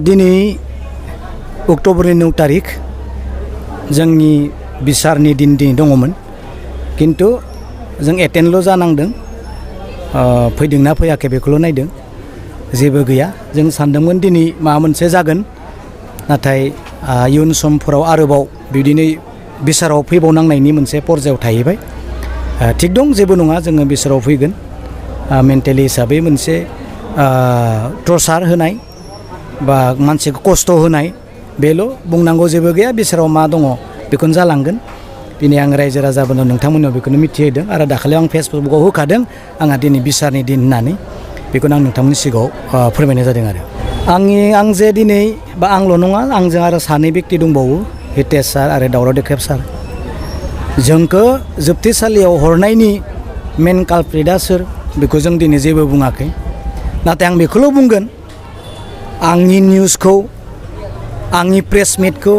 दिनै अक्ट'बरनि 9 तारिख जोंनि बिसारनि दिन दिनै दङमोन किन्तु जों एटेन्डल' जानांदों फैदोंना फैयाखै बेखौल' नायदों जेबो गैया जों सानदोंमोन दिनै माबा मोनसे जागोन नाथाय इयुन समफोराव आरोबाव बिदिनो बिसाराव फैबावनांनायनि मोनसे पर्यायाव थाहैबाय थिग दं जेबो नङा जोङो बिसाराव फैगोन मेन्टेलि हिसाबै मोनसे टर्चार होनाय बा मानसिखौ खस्थ' होनाय बेल' बुंनांगौ जेबो गैया बिसाराव मा दङ बेखौनो जालांगोन दिनै आं रायजो राजाफोरनो नोंथांमोननाव बेखौनो मिथिहोदों आरो दाखालि आं फेसबुकआव होखादों आंहा दिनै बिसारनि दिन होननानै बेखौनो आं नोंथांमोननि सिगाङाव फोरमायनाय जादों आरो आं जे दिनै बा आंल' नङा आंजों आरो सानै बेक्ति दंबावो हितेश सार आरो दावराव देख्रेब सार जोंखौ जोबथेसालियाव हरनायनि मेन कालप्रिटआ सोर बेखौ जों दिनै जेबो बुङाखै नाथाय आं बेखौल' बुंगोन आंनि निउसखौ आंनि प्रेस मिटखौ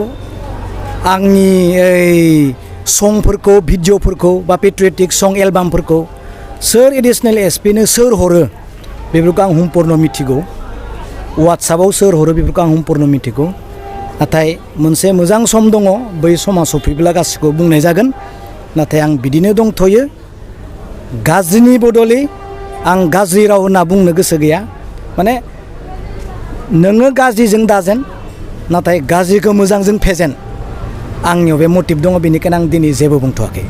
आंनि संफोरखौ भिडिअफोरखौ बा पेट्रियटिक सं एलबामफोरखौ सोर एडिसनेल एसपिनो सोर हरो बेफोरखौ आं सम्पूर्ण मिथिगौ वाट्सएपआव सोर हरो बेफोरखौ आं सम्पूर्ण मिथिगौ नाथाय मोनसे मोजां सम दङ बै समा सफैब्ला गासैखौबो बुंनाय जागोन नाथाय आं बिदिनो दंथ'यो गाज्रिनि बदलै आं गाज्रि राव होनना बुंनो गोसो गैया माने नोङो गाज्रिजों दाजेन नाथाय गाज्रिखौ मोजांजों फेजेन आंनियाव बे मटिभ दङ बेनिखायनो आं दिनै जेबो बुंथ'वाखै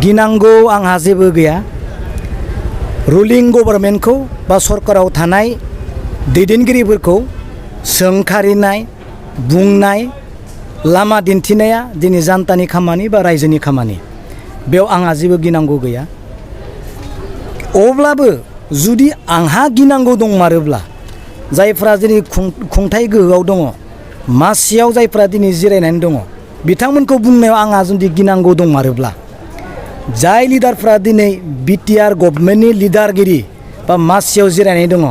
गिनांगौ आंहा जेबो गैया रुलिं गभर्नमेन्टखौ बा सरकाराव थानाय दैदेनगिरिफोरखौ सोंखारिनाय बुंनाय लामा दिन्थिनाया दिनै जानतानि खामानि बा रायजोनि खामानि बेयाव आंहा जेबो गिनांगौ गैया अब्लाबो जुदि आंहा गिनांगौ दंमारोब्ला जायफ्रा दिनै खुंथाय गोहोआव दङ मासियाव जायफ्रा दिनै जिरायनानै दङ बिथांमोनखौ बुंनायाव आंहा जुदि गिनांगौ दंमारोब्ला जाय लिडारफ्रा दिनै बिटिआर गभर्नमेन्टनि लिडारगिरि बा मासियाव जिरायनानै दङ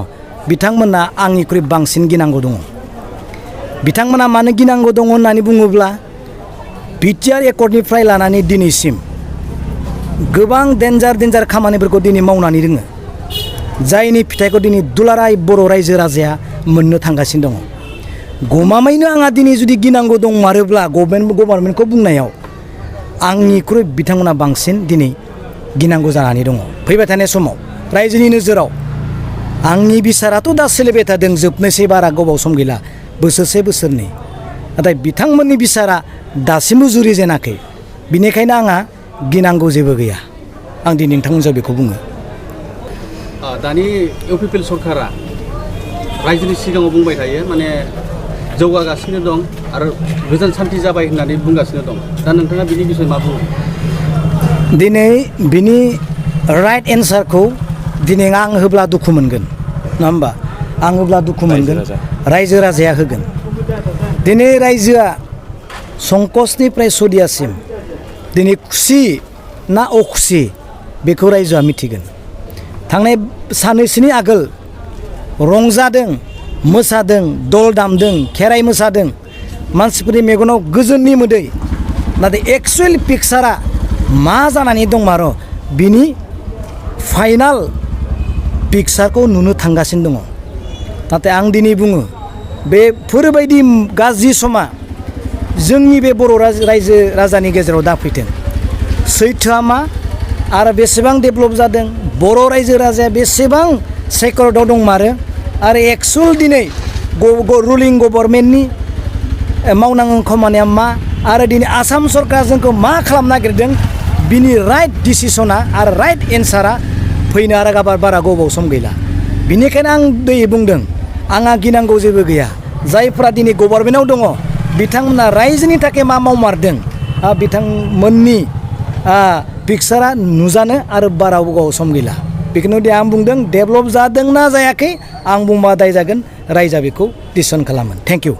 बिथांमोना आंनिख्रुइ बांसिन गिनांगौ दङ बिथांमोना मानो गिनांगौ दङ होननानै बुङोब्ला बिटिआर एकर्डनिफ्राय लानानै दिनैसिम गोबां डेन्जार खामानिफोरखौ दिनै मावनानै दोङो जायनि फिथाइखौ दिनै दुलाराय बर' रायजो राजाया मोननो थांगासिनो दङ गमामायैनो आंहा दिनै जुदि गिनांगौ दंमारोब्ला गभर्नमेन्टखौ बुंनायाव आंनिख्रुइ बिथांमोना बांसिन दिनै गिनांगौ जानानै दङ फैबाय थानाय समाव रायजोनि नोजोराव आंनि बिसाराथ' दा सोलिबाय थादों जोबनोसै बारा गोबाव सम गैला बोसोरसे बोसोरनै नाथाय बिथांमोननि बिसारा दासिमबो जुरिजेनाखै बिनिखायनो आंहा गिनांगौ जेबो गैया आं दिनै नोंथांमोनजों बेखौ बुङो दानि इउपिपिएल सरकारा रायजोनि सिगाङाव बुंबाय थायो माने जौगागासिनो दं आरो गोजोन सान्थि जाबाय होननानै बुंगासिनो दं दा नोंथाङा बिनि बिषय मा बुङो दिनै बिनि राइट एन्सारखौ दिनै आं होब्ला दुखु मोनगोन नङा होमबा आं होब्ला दुखु मोनगोन रायजो राजाया होगोन दिनै रायजोआ संकसनिफ्राय सदियासिम दिनै खुसि ना अखुसि बेखौ रायजोआ मिथिगोन थांनाय साननैसोनि आगोल रंजादों मोसादों दल दामदों खेराइ मोसादों मानसिफोरनि मेगनाव गोजोननि मोदै नाथाय एक्सुवेल पिक्सारा मा जानानै दंमारो बिनि फाइनाल पिक्सारखौ नुनो थांगासिनो दङ नाथाय आं दिनै बुङो बेफोरबायदि गाज्रि समा जोंनि बे बर' रायजो राजानि गेजेराव दाफैथों सैथोआ मा आरो बेसेबां डेभेलप जादों बर' रायजो राजाया बेसेबां सेक्युर्डआव दंमारो आरो एक्सुवेल दिनै रुलिं गभर्नमेन्टनि मावनांगौ खामानिया मा आरो दिनै आसाम सरकारा जोंखौ मा खालामनो नागिरदों बिनि राइट डिसिसना आरो राइट एन्सारा फैनो आरो बारा गोबाव सम गैला बिनिखायनो आं दै बुंदों आंहा गिनांगौ जेबो गैया जायफ्रा दिनै गभर्नमेन्टआव दङ बिथांमोना रायजोनि थाखाय मा मावमारदों बिथांमोननि पिक्सारा नुजानो आरो बारा गोबाव सम गैला बेखौनो आं बुंदों डेभेलप जादोंना जायाखै आं बुंबा दाय जागोन रायजोआ बेखौ डिसिसन खालामो थेंक इउ